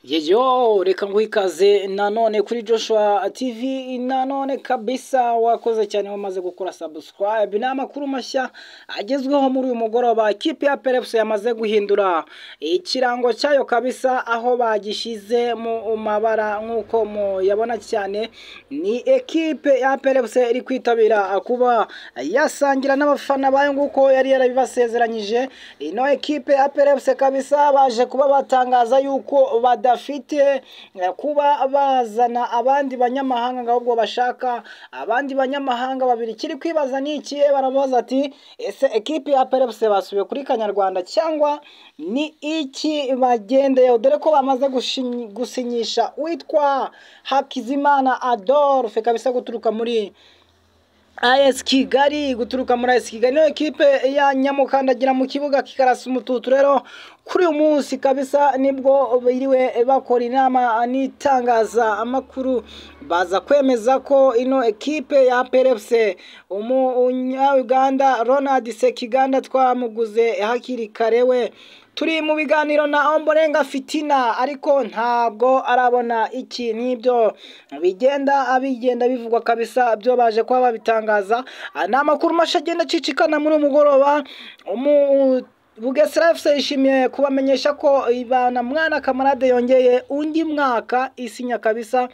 Yeyo, reka nguhe ikaze nanone kuri Joshua TV nanone kabisa. Wakoze cyane wamaze gukora subscribe. Ni amakuru mashya agezweho muri uyu mugoroba. Ikipe ya APR FC yamaze guhindura ikirango cyayo kabisa, aho bagishyize mu mabara nk'uko muyabona cyane. Ni ekipe ya APR FC iri kwitabira kuba yasangira n'abafana bayo nk'uko yari yarabibasezeranyije. Ino ekipe ya APR FC kabisa baje kuba batangaza yuko badafite kuba bazana abandi banyamahanga, ahubwo bashaka abandi banyamahanga babiri. Kiri kwibaza ni ikihe? Barabaza ati: "Ese ekipe ya APR FC basubiye kuri Kanyarwanda cyangwa ni iki bagendeyeho?" Dore ko bamaze gusinyisha witwa Hakizimana Adolphe kabisa guturuka muri AS Kigali, guturuka muri AS Kigali. Niyo ekipe ya Nyamukandagira mu kibuga kikarasa umututu. Rero kuri uyu munsi kabisa nibwo biriwe bakora inama n'itangaza amakuru, baza kwemeza ko ino ekipe ya APR FC, umunya-Uganda Ronald Sekiganda twamuguze hakiri kare, we turi mu biganiro na Ombolenga Fitina, ariko ntabwo arabona iki. N'ibyo bigenda bivugwa kabisa, byo baje kuba babitangaza. Ni amakuru mashya agenda acicikana muri uyu mugoroba. Bugesera FC yishimiye kubamenyesha ko Ibana Mwana Kamarade yongeye undi mwaka isinya kabisa.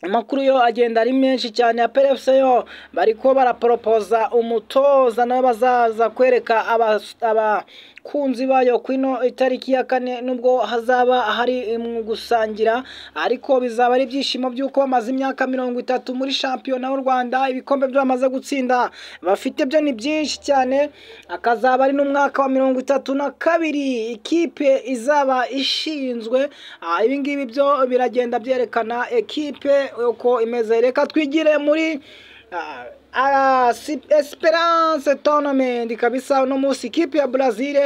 Amakuru yo agenda ari menshi cyane. APR FC yo bariko baraporopoza umutoza, nawe bazaza kwereka abakunzi bayo kwino itariki ya 4, nubwo hazaba hari mu gusangira, ariko bizaba ari ibyishimo by'uko bamaze imyaka 30 muri shampiyona y'u Rwanda. Ibikombe byo bamaze gutsinda bafite byo ni byinshi cyane, akazaba ari n'umwaka wa 32 ikipe izaba ishinzwe. Ibi ngibi byo biragenda byerekana ekipe uko imeze. Reka twigire muri Esperance Tournament kabisa. Uno munsi ikipe ya Brazil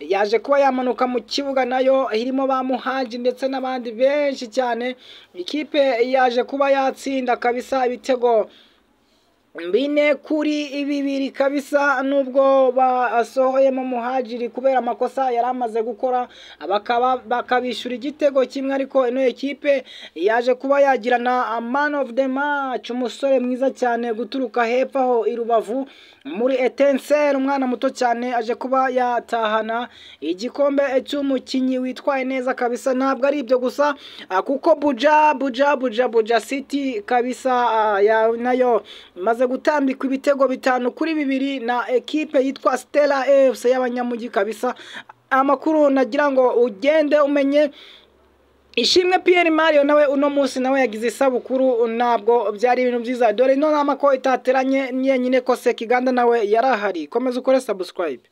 yaje kuba yamanuka mu kibuga, nayo irimo ba Muhaji ndetse n'abandi benshi cyane. Ikipe yaje kuba yatsinda kabisa ibitego 4-2 kabisa, nubwo basohoyemo Muhajiri kubera amakosa yari amaze gukora, bakaba bakabishyura igitego kimwe, ariko ino ekipe yaje kuba yagirana man of the match, umusore mwiza cyane guturuka hepfo aho i Rubavu muri Etincelle, umwana muto cyane aje kuba yatahana igikombe cy'umukinnyi witwaye neza kabisa. Ntabwo ari ibyo gusa, kuko Buja Buja Buja Buja City kabisa nayo imaze gutambikwa ibitego 5-2 na ekipe yitwa Stella FC y'abanyamujyi kabisa. Amakuru nagira ngo ugende umenye, Ishimwe Pierre Mario nawe uno munsi nawe yagize isabukuru, ntabwo byari ibintu byiza. Dore ino nama ko itateranye nyenyine, ko Sekiganda nawe yarahari. Komeza ukore subscribe.